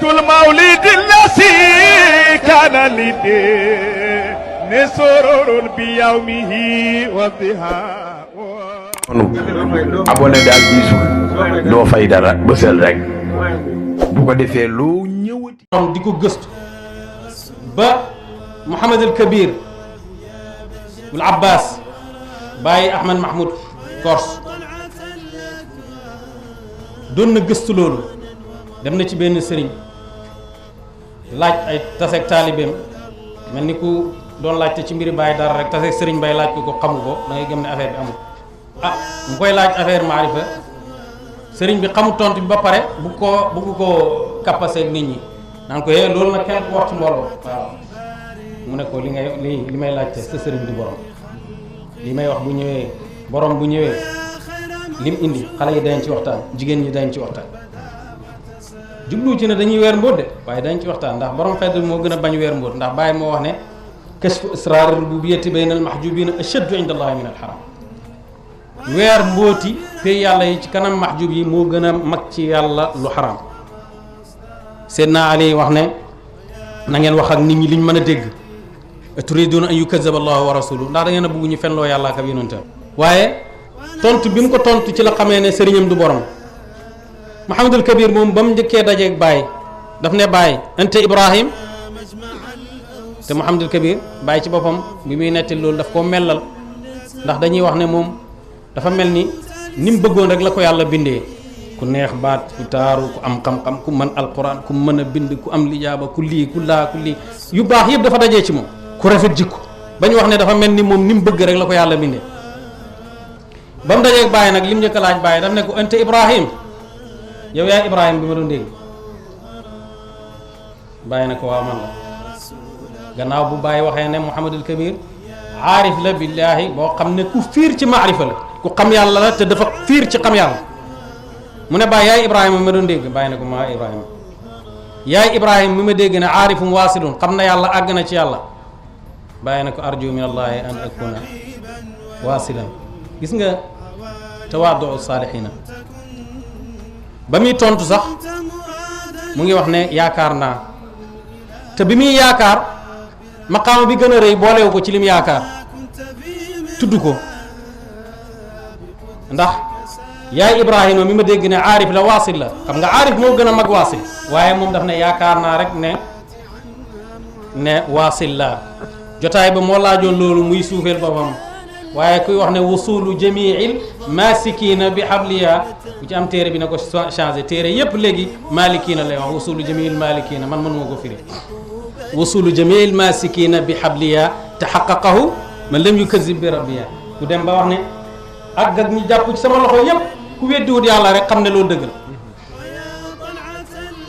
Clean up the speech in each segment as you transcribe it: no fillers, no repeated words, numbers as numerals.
المولد الذي كان لدين سرور بيومه وضحى abonné daal bisu doo fay dara bësal rek bu ko defee loo ñëwati di ko gëstu ba Mouhamad al Kabir wal Abbas bàyyi Ahmad Mahmoud Kors doon na gëstu loolu dem na ci benn sëriñ laaj ay taseeg taalibeem mel ni ku doon laajte ci mbiri bàyyi dara rek taseeg sëriñ bay laaj ko xamu ko da ngay gëm ne affaire bi amul mu koy laaj affaire maarifa sëriñ bi xamu tontu bi ba pare bu ko kappaseeg nit ñi naan ko loolu nag kenn ko wax ci mbooloo waaw mu ne ko li may laajte sa sëriñ du borom li may wax bu ñëwee borom bu ñëwee lim indi xale yi dañ ci waxtaan jigéen ñi dañ ci waxtaan jublu ci ne dañuy weer mbóot de waaye dañ ci waxtaan ndax borom fedd moo gën a bañ weer mbóot ndax bàyyi moo wax ne kashfu israr rububiyyati bayna al mahjubina ashaddu inda allahi min al haram weer mbóoti pay yàlla yi ci kanam mahjub yi moo gën a mag ci yàlla lu xaram Seydina Ali wax ne na ngeen wax ak nit ñi liñ mën a dégg turiduna an yukazzaba allahu wa rasuluhu ndax da ngeen a bëgg ñu fenloo yàlla ak yonentam waaye tontu bi mu ko tontu ci la xamee ne sëriñam du borom Mouhamadul Kabir moom ba mu njëkkee dajeeg Baye daf ne Baye ante Ibrahim te Mouhamadul Kabir Baye ci boppam bi muy netti loolu daf koo mellal ndax dañuy wax ne moom dafa mel ni mu bëggoon rek la ko yàlla bindee ku neex baat ku taaru ku am xam-xam ku mën alquran ku mën a bind ku am lijaaba ku lii ku lii yu baax yëpp dafa dajee ci moom ku rafet jikko ba ñu wax ne dafa mel ni moom ni mu bëgg rek la ko yàlla bindee ba mu dajeeg Baye nag lim njëkk a laaj Baye daf ne ko ante Ibrahim yow yaay Ibrahim bi ma doon dégg Baye ne ko waaw man la gannaaw bu Baye waxee ne Mouhamadul Kabir aarif la billaahi boo xam ne ku fiir ci maarifa la ku xam yàlla la te dafa fiir ci xam yàlla mu ne Baye yaay Ibrahima ma doon dégg Baye ne ko maa Ibrahima yaay Ibrahima mi ma dégg ne aarifum waasilun xam na yàlla àgg na ci yàlla Baye ne ko arju min allahi an akuna waasilan gis nga tawaadu saalihiina ba muy tontu sax mu ngi wax ne yaakaar naa te bi muy yaakaar maqaama bi gën a rëy boolewu ko ci lim yaakaar tudd ko ndax yaay Ibrahima mi ma dégg ne aarif la waasil la xam nga aarif moo gën a mag waasil waaye moom daf ne yaakaar naa rek ne waasil la jotaay ba moo laajoon loolu muy suufeel boppam waaye kuy wax ne wusulu jamiil masikina bi habliya bu ci am téere bi na ko changé téere yépp léegi malikina lay wax wusulu jamiil malikina man mënuma ko firi wusulu jamiil masikina bi habliya taxaqaqahu man lam yukazib bi rabbiya ku dem ba wax ne ak ñi jàpp ci sama loxo yépp ku weddiwut yàlla rek xam ne loolu dëgg la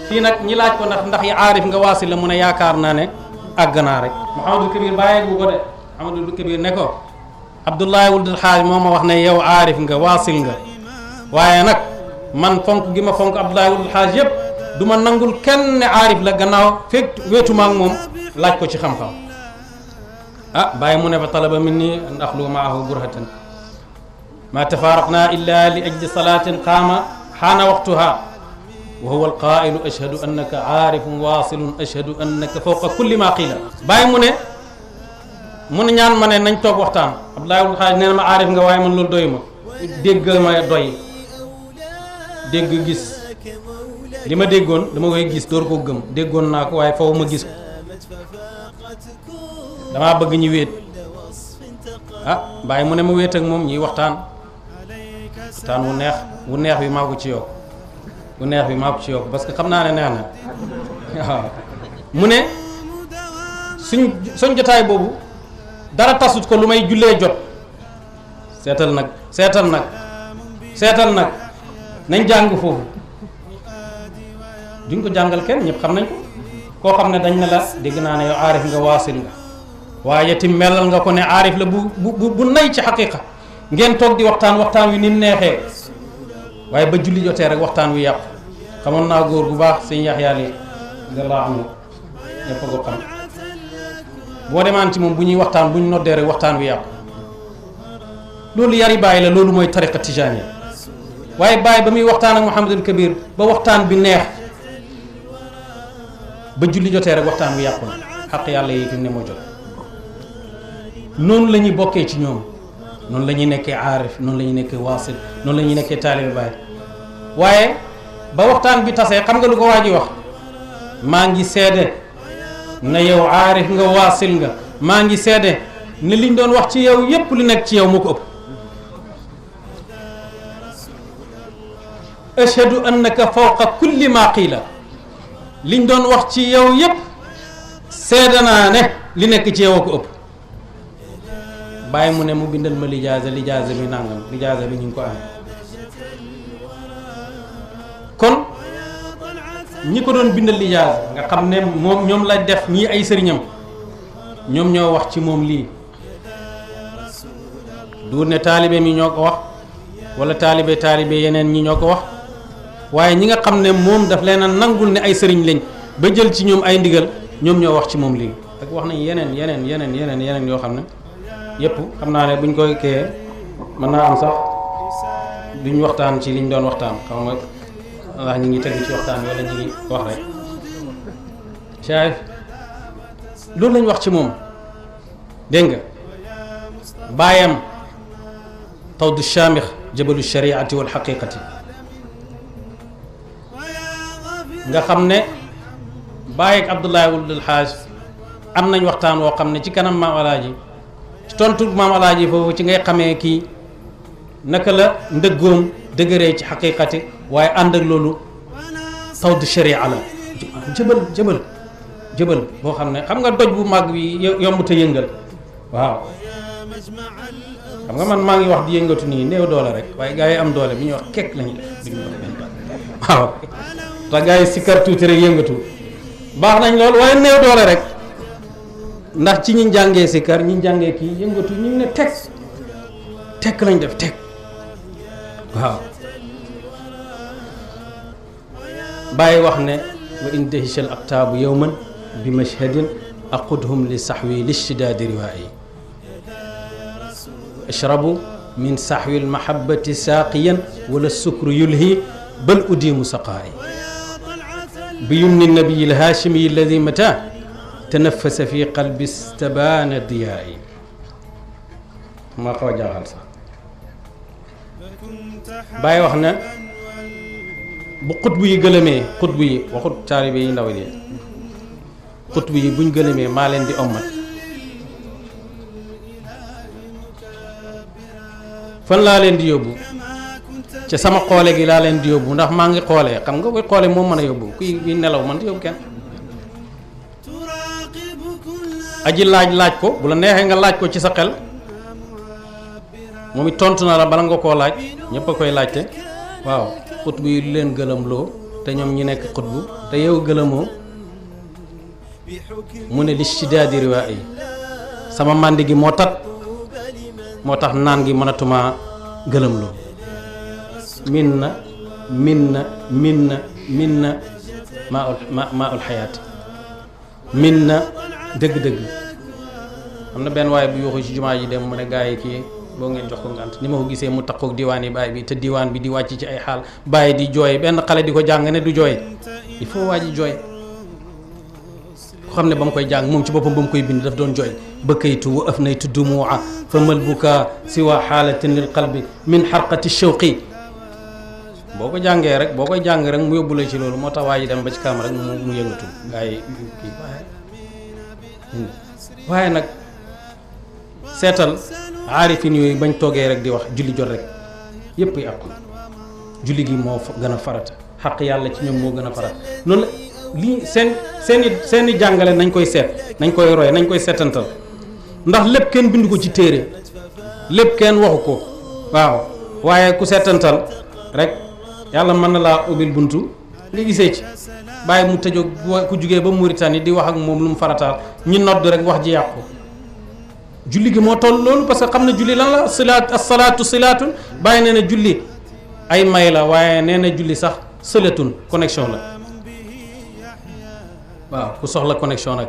fii nag ñi laaj ko ndax yi aarif nga waasil la mu ne yaakaar naa ne àgg naa rek Mouhamadul Kabir bàyyeegu ko de Mouhamadul Kabir ne ko Abdoulaye Wuldul Xaaj moo ma wax ne yow aarif nga waasil nga waaye nag man fonk gi ma fonk Abdoulaye Wuldul Xaaj yépp du ma nangul kenn ne aarif la gannaaw fekk weetuma ak moom laaj ko ci xam-xam bàyyi mu ne fa talaba minni an axlu maahu burhatan ma tafaraqna illa li ajli salatin qaama xaana waqtuha wa huwa alqailu ashhadu annaka aarifun waasilun ashhadu annaka fawqa kulli ma qiila bàyyi mu ne ñaan ma ne nañ toog waxtaan Abdoulaye Wul Xaaj nee na ma aarif nga waaye man loolu doy ma dégg ma doy dégg gis li ma déggoon dama koy gis door koo gëm déggoon naa ko waaye faw ma gis ko damaa bëgg ñu wéet bàyyi mu ne ma wéet ak moom ñuy waxtaan wu neex bi maa ko ci yokk wu neex bi maa ko ci yokk parce que xam naa ne neex na waaw mu ne suñ jotaay boobu dara tasut ko lu may jullee jot seetal nag nañ jàng foofu duñ ko jàngal kenn ñëpp xam nañ ko koo xam ne dañ ne la dégg naa ne yow aarif nga waasil nga waaye tim melal nga ko ne aarif la bu nay ci xaqiqa ngeen toog di waxtaan wi ni mu neexee waaye ba julli jotee rek waxtaan wi yàqu xamoon naa góor gu baax sëñ Yaxya li radiyallaahu anhu ñëpp a ko xam boo demaan ci moom bu ñuy waxtaan bu ñu noddee rek waxtaan wi yàqu loolu yari bàyyi la loolu mooy tariqa tijaaniya waaye bàyyi ba muy waxtaan ak Mouhamadul Kabir ba waxtaan bi neex ba julli jotee rek waxtaan wi yàqu na xaq yàlla yi fi mu ne moo jot. noonu la ñuy bokkee ci ñoom noonu la ñuy nekkee aarif noonu la ñuy nekkee waasil noonu la ñuy nekkee taalibe baay waaye ba waxtaan bi tasee xam nga lu ko waa ji wax maa ngi seede na yow aarif nga waasil nga maa ngi seede ne liñ doon wax ci yow yépp li nekk ci yow moo ko ëpp ashhadu annaka fawqa kulli ma qiila liñ doon wax ci yow yépp seede naa ne li nekk ci yow a ko ëpp bàyyi mu ne mu bindal ma lijaasa bi nangam lijaasa bi ñu ngi ko amee kon ñi ko doon bindal lijaasa nga xam ne moom ñoom la def ñii ay sëriñam ñoom ñoo wax ci moom lii du ne taalibe mi ñoo ko wax wala taalibe yeneen ñi ñoo ko wax waaye ñi nga xam ne moom daf leen a nangul ne ay sëriñ lañ ba jël ci ñoom ay ndigal ñoom ñoo wax ci moom lii ak wax nañ yeneen yoo xam ne yëpp xam naa ne buñ koy kee mën naa am sax duñ waxtaan ci liñ doon waxtaan xam nga ndax ñi ngi tegu ci waxtaan wala ñi ngi wax rek Cheikh loolu lañ wax ci moom dégg nga baayam tawdu shamikh jabalu shariati wal haqiqati nga xam ne Baye ak Abdoulaye Wuld Haaj am nañ waxtaan woo xam ne ci kanam maam alaaji ci tontu maam alaaji foofu ci ngay xamee kii naka la ndëggoom dëgëree ci xaqiqati waaye ànd ak loolu tawdu sharia la jëbal boo xam ne xam nga doj bu mag bi yomb te yëngal waaw xam nga man maa ngi wax di yëngatu nii néew doole rek waaye gars yi am doole bi ñuy wax kekk la ñuy def bi ñu wax benn baat waaw te gars yi sikkar tuuti rek yëngatu baax nañ loolu waaye néew doole rek ndax ci ñi jàngee sikkar ñi jàngee kii yëngatu ñu ne tekk lañ def tekk waaw bàyyi wax ne wa in dahishal aqtaabu yawman bi mashhadin aqudhum li saxwi lishtidaadi riwaayi ashrabu min saxwi almahabati saaqiyan wala sukru yulhi bal udimu saqaayi bi yumni nabiyi alhaashimi alladi mata tanafasa fi qalbi stabaana diyaayi maa xaw a jaaxal sax bàyyi wax na bu xutbu yi gëlëmee xutbu yi waxut taalibe yi ndaw yi xutbu yi buñ gëlëmee maa leen di ommat fan laa leen di yóbbu ca sama xoole gi laa leen di yóbbu ndax maa ngi xoolee xam nga koy xoole moom mën a yóbbu kuy nelaw man di yóbbu kenn aji laaj ko bu la neexee nga laaj ko ci sa xel moom it tontu na la bala nga koo laaj ñëpp a koy laajte waaw xutbu yi lu leen gëlëm loo te ñoom ñi nekk xutbu te yow gëlëmoo mu ne li shidaadi riwaa yi sama màndi gi moo tax naan gi mënatuma gëlëm loo min na maa ul xayaati min na dëgg-dëgg am na benn waaye bu yuuxu ci jumaa ji dem mu ne gaa yi kii boo ngeen jox ko ngant ni ma ko gisee mu takkook diwaan yi baay bi te diwaan bi di wàcc ci ay xaal bàyyi di jooy benn xale di ko jàng ne du jooy il faut waa ji jooy ko xam ne ba mu koy jàng moom ci boppam ba mu koy bind daf doon jooy bakaytu wa afnaytu dumu'a fa mal bukaa siwa xaalatin lil qalbi min xarqati shawqi boo ko jàngee rek boo koy jàng rek mu yóbbu la ci loolu moo tax waa ji dem ba ci kanam rek mu yëngatu gaa yi kii waaye nag seetal aarifin yooyu bañ toogee rek di wax julli jot rek yépp yàqu julli gi moo gën a farata xaq yàlla ci ñoom moo gën a farata loolu lii seeni jàngale nañ koy seet nañ koy roy nañ koy seetantal ndax lépp kenn bind ko ci téere lépp kenn waxu ko waaw waaye ku seetantal rek yàlla mën na laa ubbil buntu nga gisee ci bàyyi mu tëjoo ku jugee ba Mauritanie di wax ak moom lu mu farataal ñi nodd rek wax ji yàqu julli gi moo toll loolu parce que xam ne julli lan la as-salaatu silaatun bàyyi nee na julli ay may la waaye nee na julli sax sëlatun connexion la waaw ku soxla connexion nag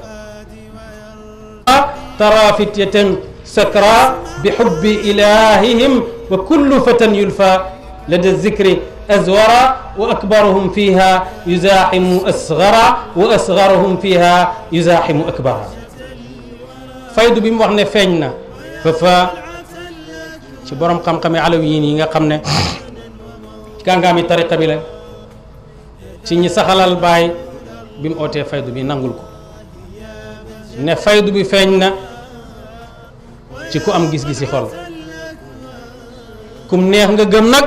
tara fityatan sakra bi hubbi ilahihim wa kullu fatan yulfa lada zikri azwara wa akbaruhum fiha yuzaximu asgara wa asgaruhum fiha yuzaximu akbara. faydu bi mu wax ne feeñ na fa ci borom xam-xame alawiyin yi nga xam ne ci kàngaami tariqa bi la ci ñi saxalal baay bi mu ootee faydu bi nangul ko ne faydu bi feeñ na ci ku am gis-gisi xol kum neex nga gëm nag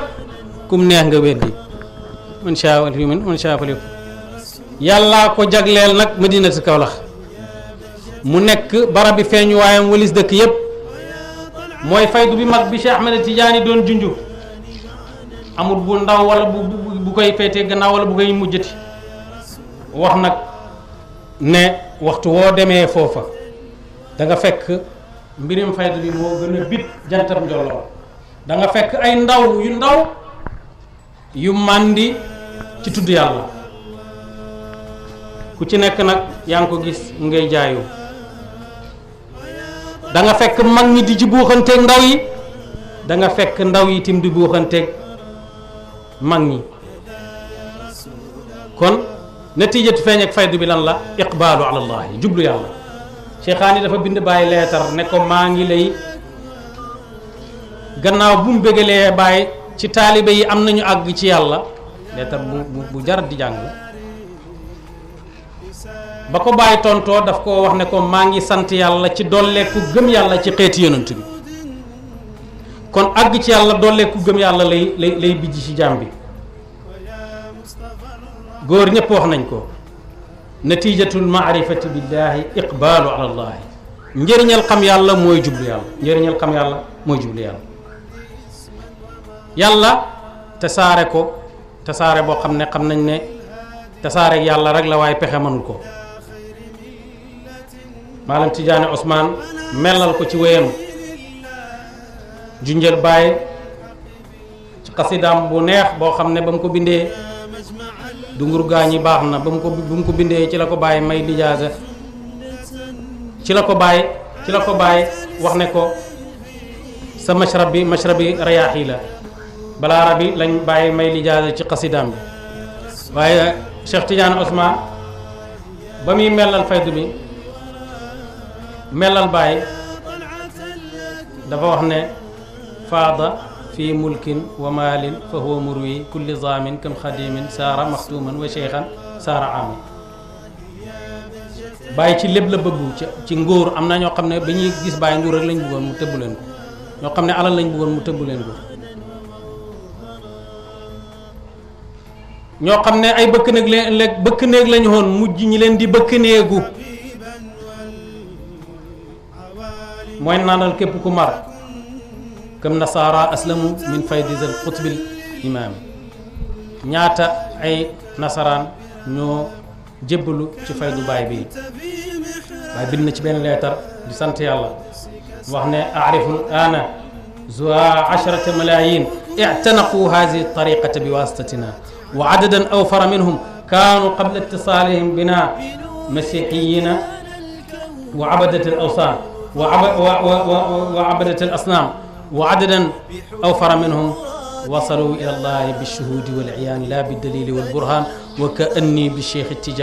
kum neex nga weddi man shaa yu'min man shaa falyakfur. yàllaa ko jagleel nag Madinatu Kawlax mu nekk barab bi feeñu waayam walis dëkk yépp mooy faydu bi mag bi Cheikh Ahmed Tidiane doon junju amul bu ndaw wala bu koy féetee gannaaw wala bu koy mujjati wax nag ne waxtu woo demee foofa da nga fekk mbirim faydu bi moo gën a bit jantam njolloor da nga fekk ay ndaw yu màndi ci tudd yàlla ku ci nekk nag yaa ngi ko gis mu ngay jaayu da nga fekk mag ñi di ci buuxanteeg ndaw yi da nga fekk ndaw yi tim di buuxanteeg mag ñi. kon natiijatu feeñ ak faydu bi lan la iqbaalu ala allah jublu yàlla. Cheikhaani dafa bind bàyyi leetar ne ko maa ngi lay gannaaw bu mu bégalee bàyyi ci taalibe yi am nañu àgg ci yàlla leetar bu jar di jàng ba ko bàyyi tontoo daf ko wax ne ko maa ngi sant yàlla ci dolleeku gëm yàlla ci xeeti yonent bi kon àgg ci yàlla dolleeku gëm yàlla lay bijj ci jaam bi. góor ñëpp wax nañ ko natiijatul maarifati billahi iqbaalu ala allahi njëriñal xam yàlla mooy jublu yàlla njëriñal xam yàlla mooy jublu yàlla. yàlla tasaare ko tasaare boo xam ne xam nañ ne tasaare yàlla rek la waaye pexe mënul ko. Maalam Tijaani Ousmane melal ko ci wéyam junjël bàyyi ci xasidaam bu neex boo xam ne ba mu ko bindee dungur gaañi baax na ba mu ko bindee ci la ko bàyyi may lijaasa ci la ko bàyyi wax ne ko sa mashrabi rayaaxi la balaa rabi lañ bàyyi may lijaasa ci xasidaam bi. waaye Cheikh Tidiane Ousmane ba muy melal faydu bi melal bàyyi dafa wax ne faada fi mulkin wa maalin fa huwa murwi kulli zaamin kam xadimin saara maxtuman wa cheikhan saara ami. bàyyi ci lépp la bëggu ci nguur am na ñoo xam ne ba ñuy gis bàyyi nguur rek lañ bëggoon mu tëbb leen ko ñoo xam ne alal lañ bëggoon mu tëbb leen ko ñoo xam ne ay bëkk néeg lañu woon mujj ñi leen di bëkk néegu mooy naanal képp ku mar comme nasaara aslamu min faydi zal qutbil imaami. ñaata ay nasaraan ñoo jébbalu ci faydu baay bi waaye bind na ci benn leetar di sant yàlla wax ne arifu ana zuwa 10 malayin i'tanaqu hadihi tariqata bi wasitatina wa adadan awfara minhum kaanu qabla ittisalihim bina masihiyina wa abadat al awsan wa abadat al asnam wa adadan awfara minhum wasalu ila allahi bilshuhudi waliyaan la bildalili walburhan wa ka anni bi cheikh Tidiane